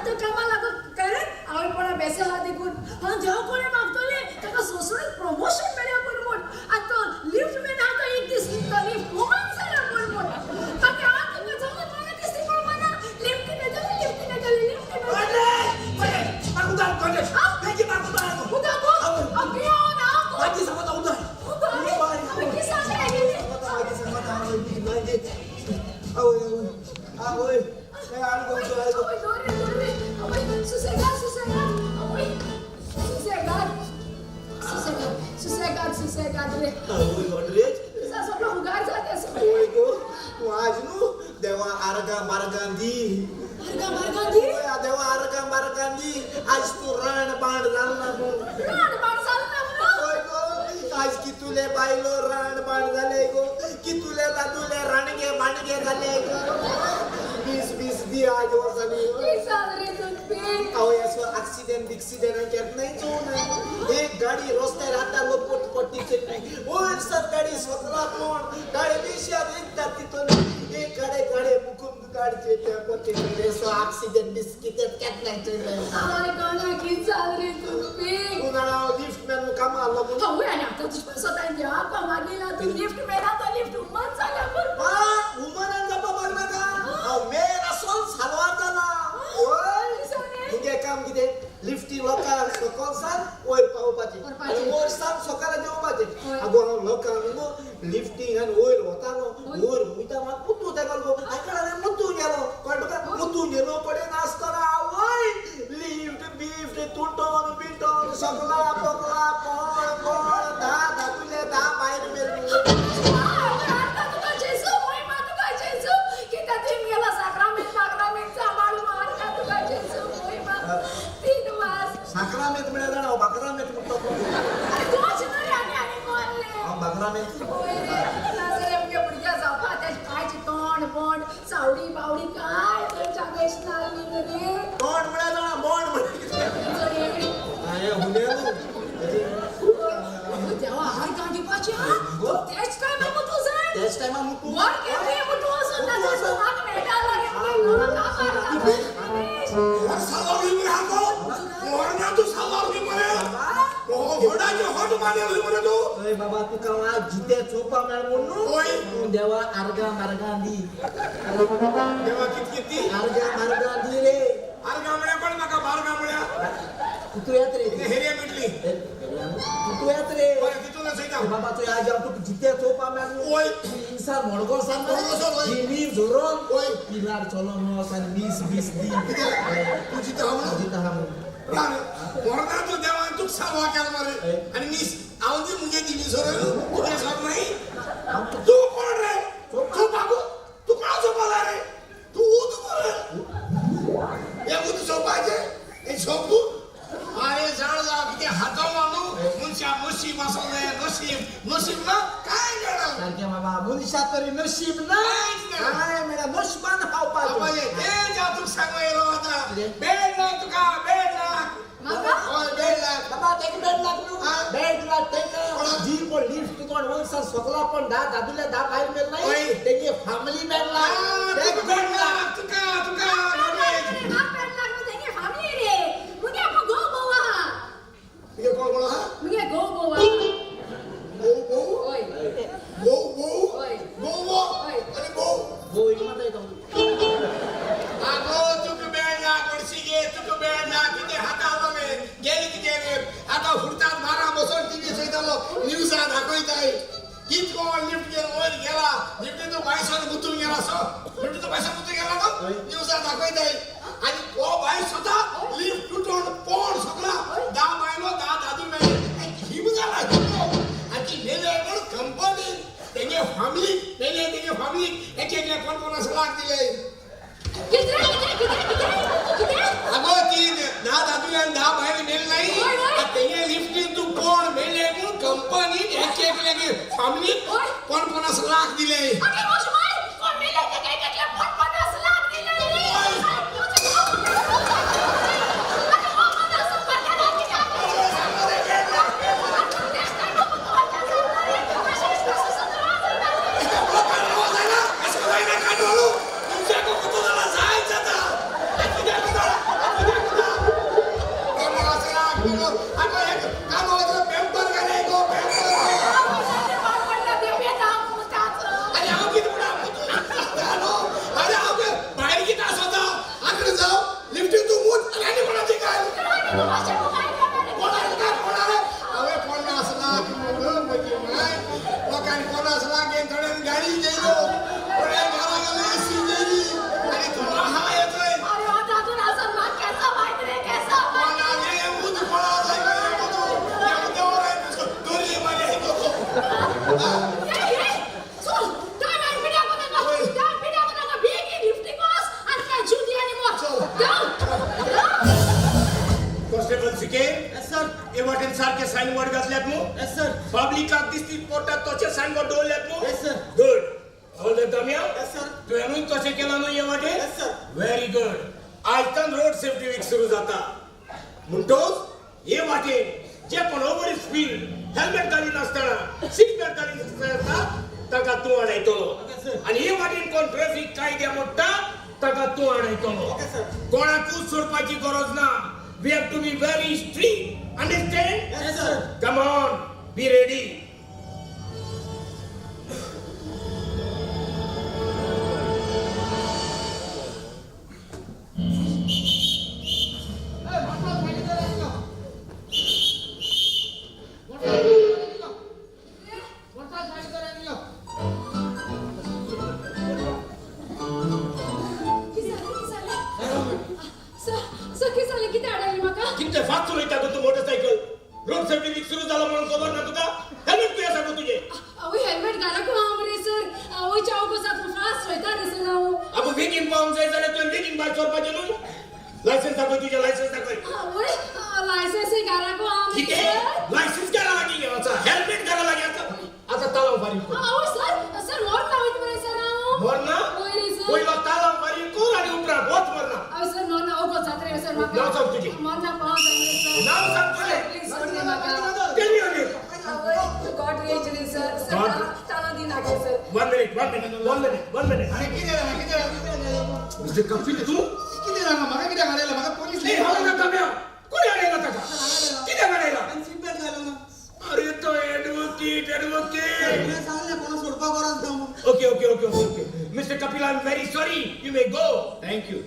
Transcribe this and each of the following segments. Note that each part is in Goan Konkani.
आतां कामा लागो कारण हांवें कोणा बेसे आहा देखून हांव देवा कोणें मागतलें ताका सोंसून प्रमोशन मेळ्ळें म्हूण म्हूण. आनी तो लिफ्ट मॅन आहा तो एक दीस तो लिफ्ट वुमन जाला म्हूण म्हूण. बाकी हांव तुका जालें म्हाका दिसता पळोवपा ना लिफ्ट मेळटलें लिफ्ट मेळटलें लिफ्ट मेळटलें. उदक गो हांव पियोन हांव गो. उदक हांवें कितें सांगलें आयकलें. आवय दोरे दोरे आवय सुसेगाद सुसेगाद आवय सुसेगाद सुसेगाद सुसेगाद सुसेगाद रे तुजा सगळो हुगार जाता सगळें. आज न्हू देवा आर्गां मार्गां दी. मार्गा मार्गा दी. देवा आर्गां मार्गां दी, आज तूं राण बाण जाल ना म्हूण. राण बाण जाल ना म्हणून. हय गो, आज कितुले बायलो राण बाण जाले गो, कितुले दादुले राणगे बाणगे जाले गो. 20 20 दी आज वर्सांनी. कितें जाल रे तुमी? आवय असो एक्सिडेंट बिक्सिडेंट केन्नाय चोवना. एक गाडी रस्त्यार आतां लोक पट्टी चल्ली, वयर सर गाडी सकला कोण गाडी बेश्यार एकदा तितून एक गाडे गाडे मुकूम गाडचे त्या पट्टी असो एक्सिडेंट बिस्किटेंट केन्नाय चोयना. आवय कोणा कितें जाल रे तुमी? उन्हाळा लिफ्ट मॅन कामा आसलो म्हणून. आवय आनी आतां तुजे सोतान देवा मागीला तूं लिफ्ट मेळा तो लिफ्ट उमन जाल्या म्हूण. उमनान जावपा मागनाका, हांव मेन आसोन साल्वार जाला. वय तुगे काम कितें? लिफ्टी लोकांक सकयल सान वयर पावोवपाचें आनी वयर सान सकयल देंवपाचें. आगो हांव लोकांक न्हू लिफ्टींग आनी वयर वतालो, वयर वयता म्हाका मुतू तेका गो आयकला मुतू गेलो, कळ्ळें तुका? मुतू गेलो कडेन आसतना आवय लिफ्ट बिफ्ट तुटोन बिटोन सगला पगला कोण कोण धा धादुले धा भायर मेले. आतां तुका जेजू मोहिमा तुका जेजू कित्याक तुवें गेलो साक्रामेंत माक्रामेंत सांबाळून मारता तुका जेजू मोहिमा तीन वाज. साक्रामेंत म्हळ्यार जाणा हांव बाक्रामेंत म्हणटा तो. आनी तोच न्हय रे आनी आनी कोण रे? हांव बाक्रामेंत. होय रे नाजाल्यार मुगे भुरग्या जावपा तेजे पांयचें तोंड बोंड सावडी बावडी काय थंयच्या वेसनार न्ही रे. तोंड म्हळ्यार जाणा बोंड म्हळ्यार कितें? हांवें हुनेलो. देवा आर्गां दिवपाचें आं त्याच टायमार मुतू जाय. त्याच टायमार मुतू. वर केन्ना मुतू वचून ना जाल्यार म्हाका मेळटालो रे मुगे कामार. साल्वार हुई मरे हांगो मोरना तू साल्वार हुई मरे होडाचे होट मानेल हुई मरे तू. अय बाबा तुका हांव आज जिते चोवपा मेळ म्हूण न्हू तूं देवा आर्गां मार्गां दी. देवा कित किती आर्गां मार्गां दी रे. आर्गां म्हळ्यार कोण म्हाका बार्गां म्हळ्यार तूं येत रे. हेरिया मेटली. तूं येत रे. बरें तितून चोयता. बाबा तुय आज हांव तुका जिते चोवपा मेळ न्हू. वय. तूं इन्सान मडगो सान मडगो सान, वय. मीर झरोन वय. पिलार चलोन वच आनी मीस बीस दी. तूं जिता हांव हांव दिता हांव. मरना तूं देवान तुका साल्वार केला मरे आनी मीस हांव दी मुगे दी मीस तुगे साल नाही. तूं कोण रे? तूं बाबू तूं कोणा सोपाला रे? तूं उद मरे हे उद सोपाचें हे सोपू. अरे जाण जा कितें हातो मानू मनशा नशीब आसो जाय नशीब नशीब ना काय मेळना. सारकें बाबा मनशा तरी नशीब ना काय मेळना नशिबान खावपाचें. तें हांव तुका सांगूंक येयलो आतां. बेड लाख तुका बेड लाख. म्हाका? हय बेड लाख. बाबा तेका बेड लाख न्हू बेड लाख तेका जी पण लिफ्ट तुका वयरसान सकला पण धा दादुल्या धा भायर मेल नाही तेगे फॅमिली बेड लाख. तुका बेड लाख तुका तुका. म्हाका बेड लाख तेगे फॅमिली रे. मुगे आपूण घोव भोव आहा. तुगे कोण कोण आहा? मुगे घोव भोव आहा. भोव भोव. होय. भोव भोव. होय. भोव होय. आनी भोव. भोव एक मात येता. आगो तुका बेड लाख हरशी गे तुका बेड लाख कितें हाता आसले गेले तिगे रे आतां फुडतात बारा बसोन टिवी चोयतालो न्यूजार दाखयताय कित कोण लिफ्ट घेवन वयर गेला लिफ्टीचो बायसोन गुतून गेला सो लिफ्टीचो बायसोन गुतून गेला तो न्यूजार दाखयताय आनी तो बाय स्वता लिफ्ट तुटोन पोण सगळा धा बायलो धा दादू मेले हिम जाला हिम. आनी ती मेले म्हूण कंपनी तेगे फॅमिली मेले तेगे फॅमिलीक एक एकल्या कोण कोणास लाख दिले. कितें कितें कितें कितें कितें? अगो ती धा दादुल्यान धा बायल मेल नाही तेगे लिफ्टीन तूं कोण मेले म्हूण कंपनीन एक एकल्याक फॅमिलीक कोण कोणास लाख दिले. आगे म्हज माय कोण मेले तेका एक एकल्या कोण 50 लाख दिले रे. जायना. भाशेन काय करणार? कोणाक काय कोणाक हांवें 50 लाख म्हणून म्हजी माय लोकांनी 50 लाख घेवन थोड्यांनी गाडी घेयलो, थोड्या घरा गेलो एसी घेयली आनी थोडो आहा येतोय. अरे तातून असं ना केसा माहित रे, केसा माहित. कोणाक उदक कोणाक दोरी मारे. ये ये चल, टाइम पिड्या को नका, टाइम पिड्या को नका. बेगीन लिफ्टिंग वास आणि काय जुदी आणि मोर. चल. जाऊ. कॉन्स्टेबल सिके. Yes sir. हे वाटेन सारखे सायन बोर्ड घातल्यात मू? Yes sir. पब्लिकाक दिसती पोटात तोचे सायन बोर्ड दवरल्यात मू? Yes sir. Good. हवलदार दामिया. Yes sir. तुवेंनूय तशें केलां न्हू हे वाटेन? Yes sir. Very good. आयतान road safety week सुरू जाता म्हणटोच हे वाटेन जे कोण ओवर स्पीड, हेल्मेट घाली नासतना, सीट बेल्ट घाली नासतना ताका तूं आडायतलो. Okay, sir. आनी हे वाटेन कोण ट्रॅफिक कायदे मोडटा ताका तूं आडायतलो. Okay, sir. कोणाकूच सोडपाची गरज ना. We have to be very strict, understand? Yes sir. Come on, be ready. की झालं, की झालं? सर सर, की झालं? किती अडवली म्हाका? कितले फास्ट चलयता गो तूं मोटरसायकल? रोड सेफ्टी वीक सुरू जाला म्हणून खबर ना तुका? हेल्मेट खंय आसा गो तुजें? अहो हेल्मेट घालक हांव रे सर. अहो चाव कसा तूं फास्ट वयता रे सर हांव. आगो, बेगीन पावंक जाय जाल्यार तुवें बेगीन बायक चोरपाचें न्हू. लायसन्स दाखय तुजें, लायसन्स दाखय. आवय, लायसन्स घालक हांव रे कितें? सर. लायसन्स घरा लागीं घेवचा, हेल्मेट घरा लागीं आसा. आतां तालांव फारीक कर. आवय सर, सर मोर वयता मरे सर हांव. मरना? वय रे सर. पयलो तालांव फारीक कर आनी उपरांत वच मरना. आवय सर, मोर ना अवघड जाता रे सर म्हाका. नांव सांग तुजें. मोर ना पावंक जाय रे सर. नांव सांग तुजें. प्लीज सोड रे म्हाका. Tell me your name. आवय, गॉड रेज रे सर. Sir, God. तालांव दी नाका sir. One minute, one minute, one minute, one minute. आनी कितें जालां, कितें जालां, कितें जालां? मिस्टर कपिल, तूं? कितें जालां? म्हाका कित्याक हाडयला? म्हाका पोलीस. नाही, हांव ना. कोणी हाडयला ताका? कित्याक हाडयला? सीट बेल्ट घालो ना. अरे तो ऍडव्होकेट, ऍडव्होकेट. तुवें सांगलें कोणा सोडपाक गरज ना म्हणून. Okay. Mister Kapil, I am very sorry. You may go. Thank you.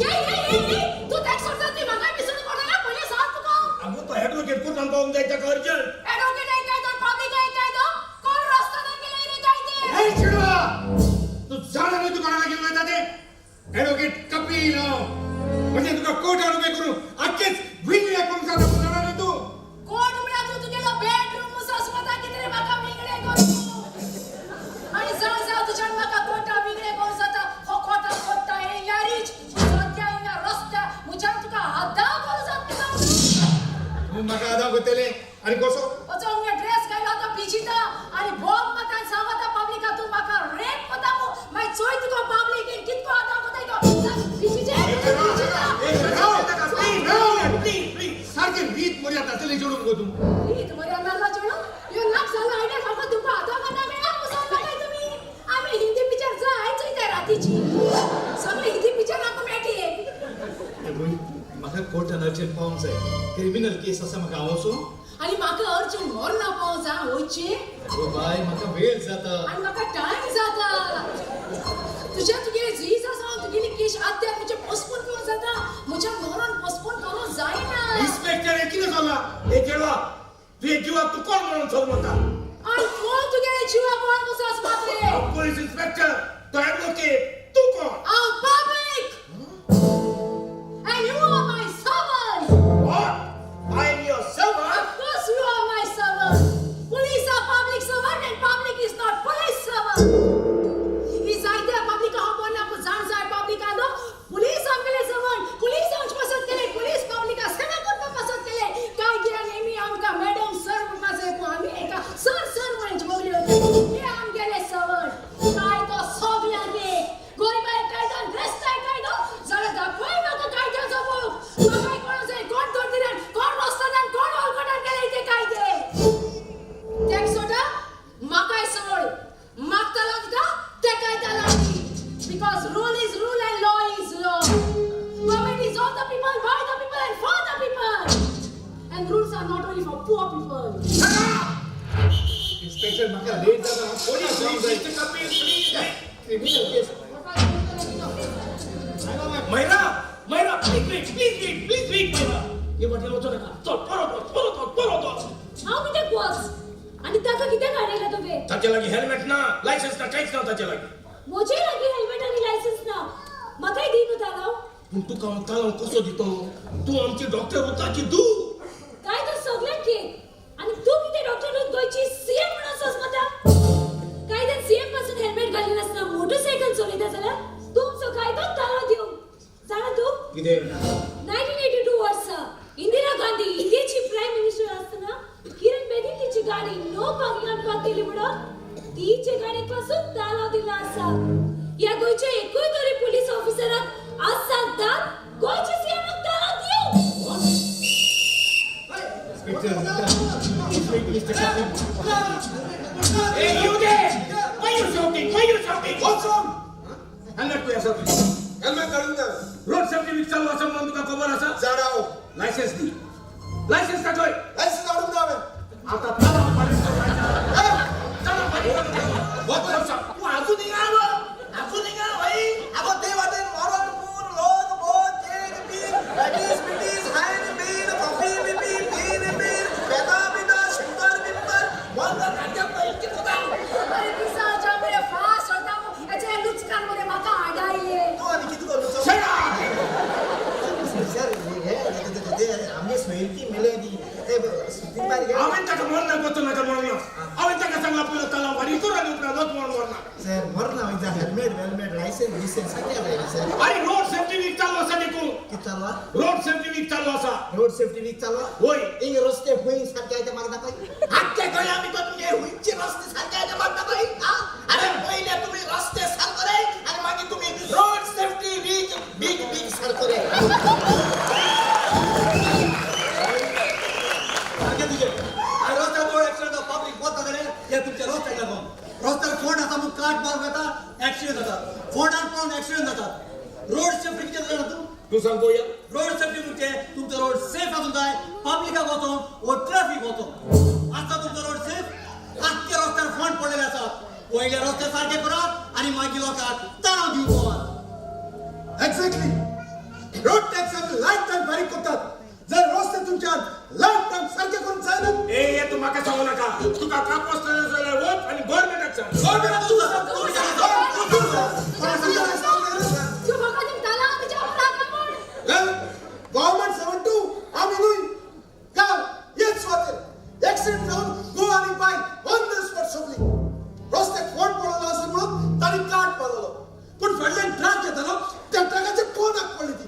ये ये ये ये तू टॅक्स सोडता, ती म्हाका विसरून पडला पयलें सांग तुका. अगो, तो ऍडव्होकेट कोर्टान पावूंक जाय ताका अर्जंट. ॲडव्होकेट आहे काय तर पब्लिक आहे काय तो? कोण रस्ता नाही गेले रे काय ते? हे चेडवा, तू जाणा न्हय तूं कोणाला घेऊन वयता ते? ॲडव्होकेट कपिल हांव. म्हणजे तुका कोर्टार उबें करून आख्खेच विंगळे करूंक जाता पूण जाणा न्हय तूं? कोण म्हळ्यार तूं तुगेलो बेडरूम सस्मता कितें रे म्हाका विंगडे करून आणि जाव जाव तुज्यान म्हाका कोटा विंगडे करूं जाता. हो कोटा कोटा हे यारीच सद्या हिंगा रस्त्या म्हज्यान तुका आदाव करूं जाता. तूं म्हाका आदाव करतलें आनी कसो? वचो मुगे ड्रेस घायला तो पिजिता आणि बॉम्ब मतान सांगता पब्लिका तूं म्हाका रेप कोता मू. मागीर चोय तुका पब्लिकेन कितको आदाव कोता तो पिजिचे पिजिता. Please please. सारकें रीत मर्याद नासलें चेडूं मुगो तूं. रीत मर्याद नासला चेडूं ह्यो नाक जालो आयडिया सारको तुमकां आदाव कोता मेळ्ळा मुसो काय तुमी. आमी हिंदी पिक्चर जाय चोयता रातीची, सगळे हिंदी पिक्चर आमकां मेळटी. ए भूंय, म्हाका कोर्टान अर्जंट पावंक जाय. क्रिमिनल केस आसा म्हाका. हांव वचूं? आनी म्हाका अर्जंट मरना पावंक जाय वयचे. ओ बाय, म्हाका वेळ जाता. आनी म्हाका टायम जाता. तुज्या तुगेली झीज आसा, तुगेली केश आद्या म्हजे पोस्टपोन करूंक जाता, म्हज्या मरण पोस्टपोन करूंक जायना. इन्स्पेक्टर, हे कितें चल्लां हे चेडवा? तुजे जिवाक तूं कोण म्हणून समजता? आनी कोण तुगेले जिवा कोण कसो आसपाक रे? हांव पोलीस इन्स्पेक्टर, तो ऍडव्होकेट, तूं कोण? हांव public and you are my servant. What? I am your servant? Of course you are my servant. Police are public servant and public is not police servant. ही जायत्या पब्लिका खबर ना, पूण जाण जाय पब्लिकानो, पुलीस आमगेले सर्वंट. पुलीस आमचे पासत केले, पुलीस पब्लिका सेवा करपा पासत केले. काय कित्याक नेहमी आमकां मॅडम सर म्हणपा जाय, पूण आमी एका सर सर म्हणचे बगले वता. हे आमगेले सर्वंट. कायदो सगल्यांक एक, गोरिबाय कायदो, ग्रेस्ताय कायदो. जाल्यार दाखय म्हाका कायद्याचो बूक. म्हाकाय कोण जाय, कोण दोडदिरान, कोण रस्त्यान, कोण हॉलकोटान केले ते कायदे. टॅक्स सोडा, म्हाकाय सोड. मागतालो तुका तेकाय ताला. Because rule is rule and law is law. Government is of the people, by the people and for the people, and rules are not only for poor people. Inspector, म्हाका लेट जाता. हांव पोलीस जावंक जाय. Mister Kapil, please. Criminal case. Myra, Myra, please wait, please wait, please wait, Myra. हे वाटेन वचो नाका, चल परत वच, परत वच, परत वच. हांव कित्याक वच आनी ताका कित्याक हाडयला तुवें? ताचे लागीं हेल्मेट ना, लायसन्स ना, कांयच ना ताचे लागीं. म्हजे लागीं हेल्मेट आनी लायसन्स ना, म्हाकाय दी न्हू तालांव. पूण तुका हांव तालांव कसो दितलो? तूं आमची डॉक्टर उताची दू. काय तो सगळ्यांक घेत आनी तूं कितें डॉक्टर न्हू, गोंयची सीएम म्हणून सजमता. कायद्यान सीएम पासून हेल्मेट घालिनासतना मोटरसायकल चलयता जाल्यार तुमचो कायदो तालांव दिवंक जाणा तूं? कितें? 1982 वर्सा इंदिरा गांधी इंडियेची प्रायम मिनिस्टर आसतना किरण बेदी तिची गाडी नो पार्किंगान पार्क केली म्हणून तिचे गाडयेक पासून तालांव दिला आसा. ह्या गोंयच्या एकूय तरी पुलीस ऑफिसराक आसा दाद गोंयच्या सीएमाक तालांव दिवंक. Hey, you there! Why you shouting? Why you shouting? What's wrong? Helmet खंय आसा तुजें? हेल्मेट काडून ना. रोड सेफ्टी वीक चालू आसा म्हणून तुका खबर आसा? जाणा हांव. लायसन्स दी, लायसन्स दाखय. लायसन्स हाडून ना हांवें. आतां तालांव फारीक कर. तालांव फारीक कर. तूं आजून हिंगा गो, आजून हिंगा वय. आगो ते वाटेन मरण पूर लोक बोत केक बीक पॅटीस बिटीस हायन बीन कॉफी बिपी बीन बीन बेदा बिदा शंकर बिंकर मन काडच्या पयलीं कितें? अरे दिसाच्या मरे फास्ट वता, हेचे लुचकान मरे म्हाका आडायले. तूं आनी कितें करूं? Shut up! Sir, हे आमगे सोयरीकी मेले ती सुतीन बारीक. हांवें ताका मरणाक वचूं नाका म्हणून ना. हांवें ताका सांगलां पयलो तालांव फारीक कर आनी उपरांत वच म्हणून मरना. सर, मरना वयता, हेल्मेट वेल्मेट लायसन्स बियसन्स सगळें जाय सर. अरे रोड सेफ्टी वीक चालू आसा देखून. कितें चालू आहा? रोड सेफ्टी वीक चालू आसा. रोड सेफ्टी वीक चालू आहा? वय. हिंग रस्ते खंय सारके आहा ते म्हाका दाखय. आख्खे गोंया भितर तुमगे खंयचे रस्ते सारके आहा ते म्हाका दाखय. अरे पयले तुमी रस्ते सारको रे आनी मागीर तुमी road safety week big big सारको रे. सारकें तुजें. आनी रस्त्यार कोण एक्सिडंट जाता, पब्लीक वता जाल्यार हे तुमच्या रस्त्याक लागून. रस्त्यार फोंड आसा म्हूण काट मारून वता, एक्सिडंट जाता. फोंडान पडून एक्सिडंट जाता. रोड सेफ्टी कितें जाणा तूं? तूं सांग पळोवया. रोड सेफ्टी म्हणजे तुमचो रोड सेफ आसूंक जाय, पब्लिकाक वचोंक वो ट्रॅफिक वचोंक. आसा तुमचो रोड सेफ? आख्खे रस्त्यार फोंड पडलेले आसात. पयले रस्ते सारके करात आनी मागीर लोकांक ताणो दिवपाक. एक्झॅक्टली. रोड टॅक्स आमी लायफ टायम फारीक करतात. जर रस्ते तुमच्यान लायफ टायम सारखे करूंक जायना. ए हे तूं म्हाका सांगू नाका. तुका कापोस जाल्यार वच आनी गव्हर्मेंटाक सांग. गव्हर्मेंटाक तूं सांग, तूं सांग. तूं म्हाका ती तालांव तिच्या अपराध म्हूण. गव्हर्मेंट 72 आमी न्हय. काल हेच सुवातेर एक्सिडेंट जावन घोव आनी बायल ऑन the spot सोंपली. रस्त्याक फोंड पडलो आसा म्हणून तांणी काट मारलो, पूण फाटल्यान ट्रक येतालो, त्या ट्रकाचे कोणाक पडली ती.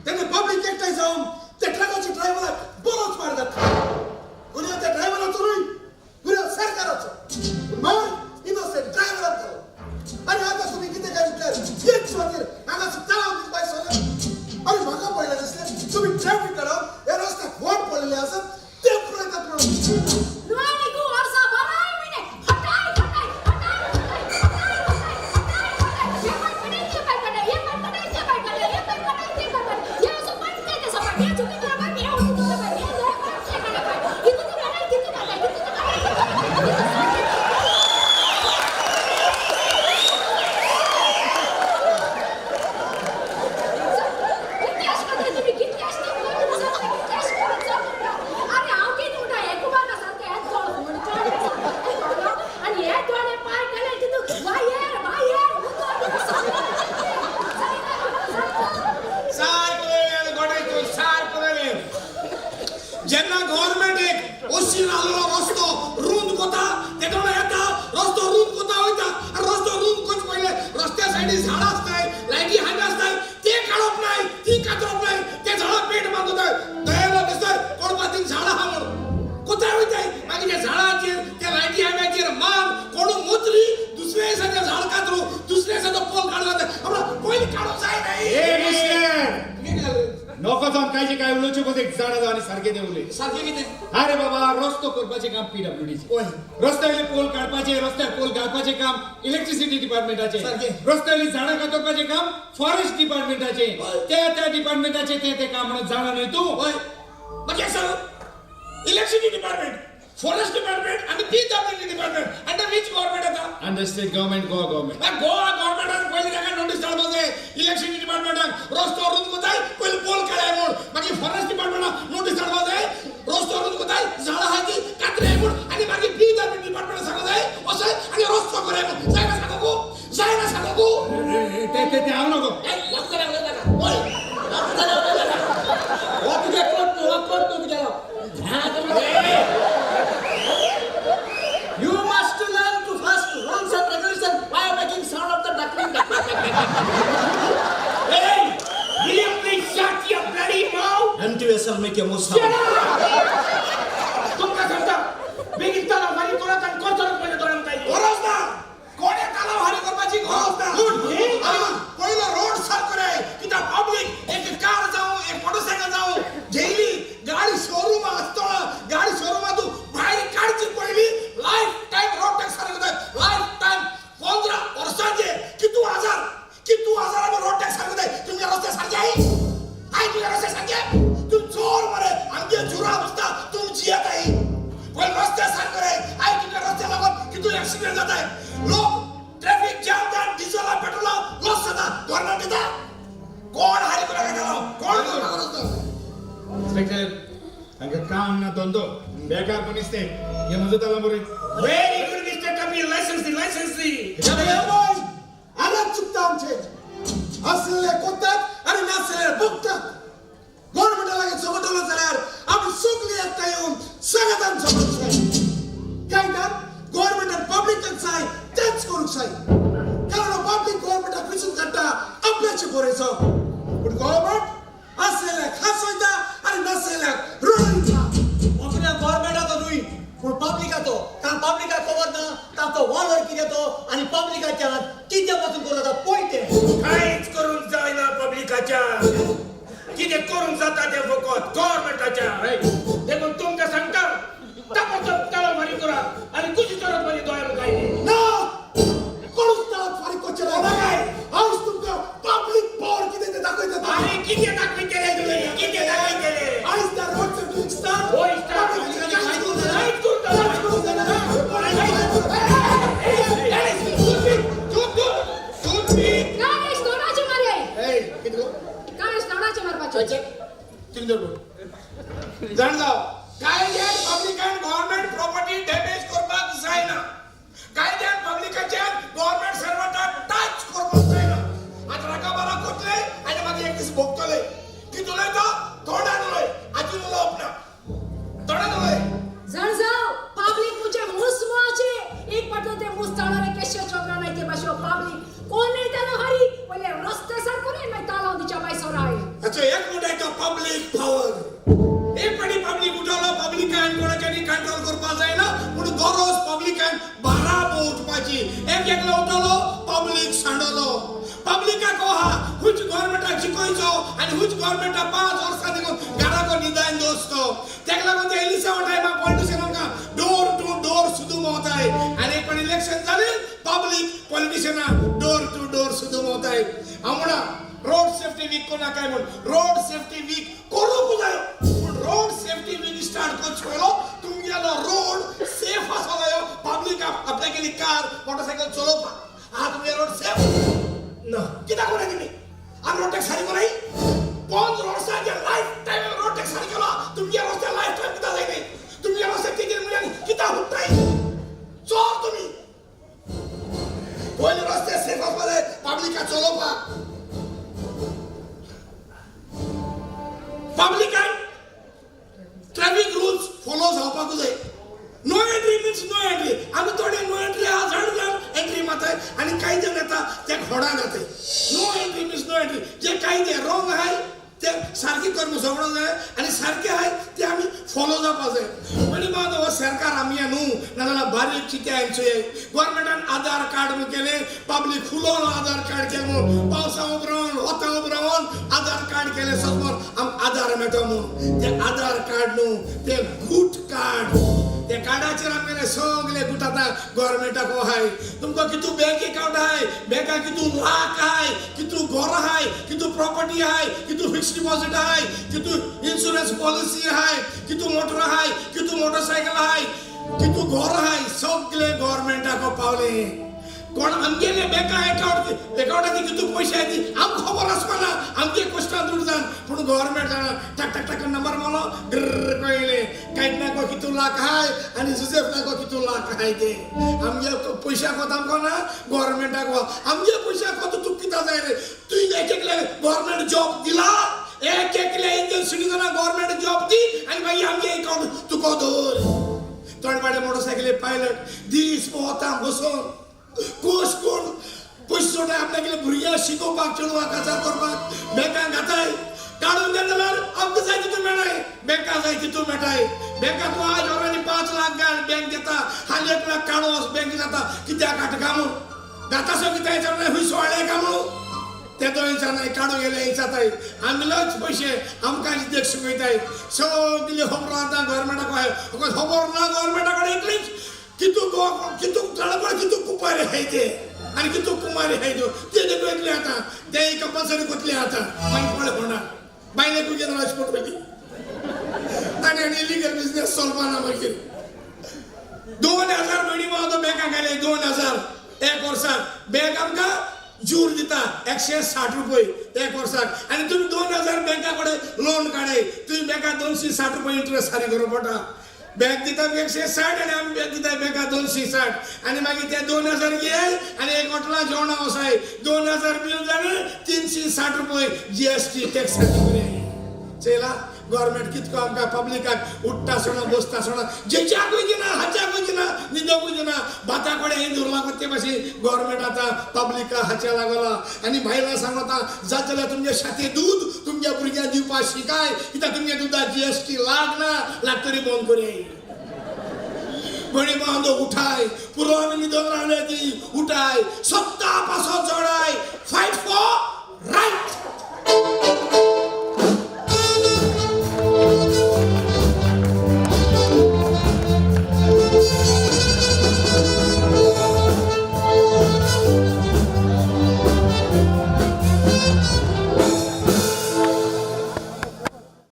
तेन्ना पब्लीक एकठांय जावन त्या ट्रकाच्या ड्रायव्हराक बरोच मार घातलो. गुन्यांव त्या ड्रायव्हराचो न्हय, गुन्यांव सरकाराचो. मार इनोसेंट ड्रायव्हराक जालो. आनी आतां तुमी कितें काय म्हटल्यार हेच सुवातेर हांगासर तळाव दिवपाक सोदतात. आनी म्हाका पडलें दिसलें तुमी ट्रॅफिक काडप, हे रस्त्याक फोंड पडलेले आसत ते पुरयतात म्हणून. नुवें निकू वर्सा बराय मिणे हटाय हटाय हटाय हटाय हटाय हटाय हटाय. हे पाय कडेन ते पाय कडेन, हे पाय कडेन ते पाय कडेन, हे पाय कडेन ते पाय कडेन, हे असो पाय ते तसो पाय, हे चुकी तुला पाय, हे उठून तुला पाय, हे हे पाय ते कडे पाय, इथं तू काढाय तिथं काढाय, तिथं तू काढाय तिथं काढाय. कितले अशें करता तुमी? कितले अशें कितले अशें करून जाता? अरे हांव कितें म्हणटा, हें कुमार सारकें हें दोळ म्हणटा आनी हे दोळे पाय काडले तितून वायर वायर सारकें गोडे तूं सारकें. जेन्ना गव्हर्मेंट एक ओशीर आसलेलो रस्तो रूंद कोता, तेका येता रस्तो रूंद कोता वयता. आनी रस्तो रूंद करचे पयलें रस्त्या सायडीन झाडां आसताय, लायटी हांबे आसताय, ते काडप नाय, ती कातरप नाय, ते झाडां पेट बांदताय. दयेलो दिसताय कोणपा तीन झाडां आहा म्हणून कोताय वयताय. मागीर त्या झाडाचेर त्या लायटी हांब्याचेर मान कोणू मोतरी, दुसऱ्या दिसा तें झाड कातरू, दुसऱ्या दिसा तो पोल काडूं जाता. पयलीं काडूंक जाय न्हय. ए मिस्टर, नको जावन कांयचे काय उलोवचें पळय, एक जाणा जावन आनी सारकें तें उलय. सारकें कितें? अरे बाबा, रस्तो करपाचें काम पीडब्ल्यूडीचें. वय. रस्त्यावयले पोल काडपाचें, रस्त्यार पोल घालपाचें काम इलेक्ट्रिसिटी डिपार्टमेंटाचें. सारकें. रस्त्यावयलीं झाडां कातरपाचें काम फॉरेस्ट डिपार्टमेंटाचें. त्या त्या डिपार्टमेंटाचें तें तें काम म्हणून जाणा न्हय तूं? वय. मागीर सांग, इलेक्ट्रिसिटी डिपार्टमेंट, फॉरेस्ट डिपार्टमेंट आनी PWD department under which government येता? Under state government, Goa government. Goa गव्हर्मेंटान पयलीं ताका नोटीस धाडपाक जाय इलेक्ट्रिसिटी डिपार्टमेंटाक, रस्तो रूंद कोताय पयलीं पोल काडाय म्हूण. मागीर फॉरेस्ट डिपार्टमेंटाक एमटीएसएल में के मुसा तुमकां सांगता बेगीन तलाव फारीक करात आनी करचोच म्हज्या दोळ्यां मुखार. गरज ना, कोणे तलाव हारी करपाची गरज ना. पयलो रोड सारको रे, कित्याक पब्लीक एक कार जावं एक मोटरसायकल जावं घेयली गाडी शोरूम आसतलो, गाडी शोरुमा तूं भायर काडची पयली लायफ टायम रोड टॅक्स सारको जाय. लायफ टायम 15 वर्सांचे कितू हजार कितू हजार आमी रोड टॅक्स सारको जाय. तुमच्या रस्ते सारके I I तुमच्या रस्ते सारके, तूं चोर मरे, आमगे जुरा बसता तूं जियेत आई. पयले रस्ते सारके रे I, तुमच्या रस्त्या लागून कितू एक्सिडेंट जाताय, लोक ट्रॅफिक जाम जावन डिझेला पेट्रोला लॉस जाता, गव्हर्नमेंट दिता. कोण हारी करूं नाका, कोण करूं नाका रस्तो. इन्स्पेक्टर, तांकां काम ना धंदो, बेकार मनीस ते. हे म्हजो ताला बरे. Very good mister Kapil, licence दी, लायसन्स दी. आगात चुकता आमचे, असले कोतात आनी नासले भोगतात. गव्हर्नमेंटा लागीं झगडलो जाल्यार आमी सगळीं एकठांय येवन सगळ्यान झगडूंक जाय. कांय ना गव्हर्नमेंटान पब्लिकाक जाय तेंच करूंक जाय, कारण पब्लीक गव्हर्नमेंटाक विचून काडटा आपल्याचे बरें जावं, पूण गव्हर्नमेंट आसलेल्याक हांसयता आनी नासलेल्याक रडयता. आपल्या गव्हर्मेंटाचो न्हय पूण पब्लिकाचो, कारण पब्लिकाक खबर ना ताचो वालोर कितें तो आनी पब्लिकाच्या कितें पासून करूं जाता पळय तें. कांयच करूंक जायना पब्लिकाच्या, कितें करूंक जाता तें फकत गव्हर्मेंटाच्या. देखून तुमकां सांगता, ताबडतोब तलाव फारीक करात आनी कुशी चोरात म्हज्या दोळ्यां मुखार. ना, कोणूच तलाव फारीक करचे ना. हांव तुमकां पब्लीक पावर कितें तें दाखयता. आनी कितें दाखयतले तुमी, कितें दाखयतले? आयज त्या रोड सेफ्टी स्टार्ट. होय, start. कांयच करूंक जायना. गणेश तोंडाचे मारे. कितें गो? गणेश तोंडाचे मारपाचे. जाण जाव, कायद्यान पब्लिकान गव्हर्नमेंट प्रॉपर्टी डॅमेज करपाक जायना, कायद्यान पब्लिकाच्यान गव्हर्नमेंट सर्वंटाक टच करपाक जायना. आतां राका बारा कोतले आनी मागीर एक दीस भोगतले. कितें उलयता तोंडान उलय, आजून उलोवप ना, तोंडान उलय. जण जाव पब्लिक मुझे मुसमुआचे एक पाटो ते मुस चाळणारे केशे चोकरा नाही ते बाशो पब्लिक कोण नाही त्याला हरी पहिले रस्ते सारखं नाही माहिती तालाव तिच्या बाय सोराय. हाचो एक म्हणटा तो पब्लीक पावर. एक पाटी पब्लीक उठवलो, पब्लिकान कोणाच्यानी कंट्रोल करपाक जायना, पूण गरज पब्लिकान बाराबो उठपाची. एक एकलो उठवलो, पब्लीक सांडलो. पब्लिकाक आहा हुच गव्हर्मेंटाक शिकयचो आनी हुच गव्हर्मेंटाक 5 वर्सां देखून घराको निदान दवरचो. तेका लागून ते एलिसांव टायमार पॉलिटिशियन आमकां डोर टू डोर सुद्दां भोंवताय आनी एक पण इलेक्शन जालें पब्लीक पॉलिटिशियनां डोर टू डोर सुद्दां भोंवताय. हांव म्हणा रोड सेफ्टी वीक कोणा काय म्हण, रोड सेफ्टी वीक करूंक जायो, पूण रोड सेफ्टी वीक स्टार्ट करचो पयलो तुमगेलो रोड सेफ आसो जायो. पब्लीक आपल्या गेली कार मोटरसायकल चलोवपाक आहा तुमगे रोड सेफ ना, कित्याक कोणाय तुमी आमी रोड टॅक्स सारी कोणाय 15 वर्सांचे लायफ टायम रोड टॅक्स सारी केलो, तुमगे रस्त्यार लायफ टायम कित्याक जायना? तुमगे रस्त्यार तेजेर म्हणल्यार कित्याक हुपताय चोर तुमी. पयले रस्ते सेफ आसपा जाय पब्लिकाक चलोवपाक. पब्लिकान ट्रॅफिक रुल्स फॉलो जावपाक जाय. No entry means no entry. आमी थोडे नो एंट्री आहा, जाण जाण एंट्री मारताय आनी कांय जाण येता ते खोडां घाताय. No entry means no entry. जे कांय जे रॉंग आहाय ते सारके करून सगळो जाय आनी सारके आहाय ते आमी फॉलो जावपाक जाय. पयलीं मात हो सरकार आमी न्हू, नाजाल्यार बारीक चित्या आमचे गव्हर्मेंटान आधार कार्ड म्हूण केलें, पब्लीक फुलोन आधार कार्ड केलें म्हूण, पावसा उपरांत वता उपरांत आधार कार्ड केलें सजमोर आमकां आधार मेळटा म्हूण. तें आधार कार्ड न्हू, तें गूट कार्ड. ते कार्डाचेर आमगेले सगळे गुट आतां गव्हर्मेंटाक आहाय. तुमकां कितू बँक एकावंट आहाय, बँकाक कितू लाख आहाय, कितू घर आहाय, कितू प्रॉपर्टी आहाय, कितू फिक्स डिपॉझिट आहाय, कितू इन्शुरन्स पॉलिसी आहाय, कितू मोटर आहाय, कितू मोटरसायकल आहाय, कितू घर आहाय, सगळे गव्हर्मेंटाक पावले. कोण आमगेले बँका एकावंटाचे कितू पयशे आहाय ती आमकां खबर आसपाना, आमगे क्वेश्चन दूर जावन, पूण गव्हर्मेंट जाणा टक टक टक नंबर मारलो ग्रर कळयलें कांयच ना कितू लाख आहाय आनी जुजेफ ना कितू लाख आहाय ते. आमगे पयशाक वता आमकां ना गव्हर्मेंटाक वता, आमगे पयशाक वता तुका कित्याक जाय रे? तुवें एक एकल्याक गव्हर्मेंट जॉब दिला, एक एकल्या इंडियन सिटीजनाक गव्हर्मेंट जॉब दी आनी मागीर आमगे एकावंट तुका दवर. थोडे फावटी मोटरसायकली पायलट दीस भोंवता बसोन कोश कोण पयशे जोडटाय आपल्यागेले भुरग्यांक शिकोवपाक, चेडवांक काजार करपाक, बँकांक घाताय काडून दिले जाल्यार आमकां जाय तितून. कितू मेळटाय बँका तूं आज ऑलरेडी 5 लाख घाल, बँक दिता. हाली 1 लाख काडूं बँक जाता कित्याक आटका म्हणून दातासो कित्याक विचारना, हुंय सोळ्ळे का म्हणून ते तो विचारनाय. काडूं गेले विचारताय. आमलोच पयशे आमकां देख शिकयताय. सगली खबर आतां गव्हर्मेंटाक खबर ना. गव्हर्मेंटा कडेन इतलीच कितू कितू तळपळ, कितू कुपारी आहाय ते आनी कितू कुमारी आहाय त्यो, ते देखून येतले आतां. ते कंपल्सरी कोतले आतां. मागीर पळय कोणा बायले तुगे राजकोट पयली आनी आनी इलिगल बिजनेस चलपाना. मागीर 2000 म्हयनी तो बँकाक घाले, 2000 एक वर्साक. बँक आमकां जूर दिता 160 रुपये एक वर्साक आनी तुमी 2000 बँका कडेन लोन काडाय. तुमी बँकाक 260 रुपये इंट्रस्ट फारीक करूं पडटा. बँक दिता 160 आनी आमी बँक दिता बँकाक 260. आनी मागीर ते 2000 घे आनी एक हॉटेलां जेवणां वसाय. 2000 बील जालें 360 रुपये जीएसटी टॅक्स. चयला गव्हर्मेंट कितको आमकां पब्लिकाक उठ्ठा आसतना, बसता आसतना, जेच्याकूय दिना, हाच्याकूय दिना, न्हिदोकूय दिना. भाता कडेन हें धरला ते भाशेन गव्हर्मेंट आतां पब्लिका हाच्या लागला. आनी बायलां सांगता, जात जाल्यार तुमगे शाते दूद तुमच्या भुरग्यांक दिवपाक शिकाय, कित्याक तुमगे दुदाक जीएसटी लागना, लागतरी बंद करया. बडी बांदो उठाय, पुरो आमी न्हिदोन रावले ती उठाय, सत्ता पासो चडाय. Fight for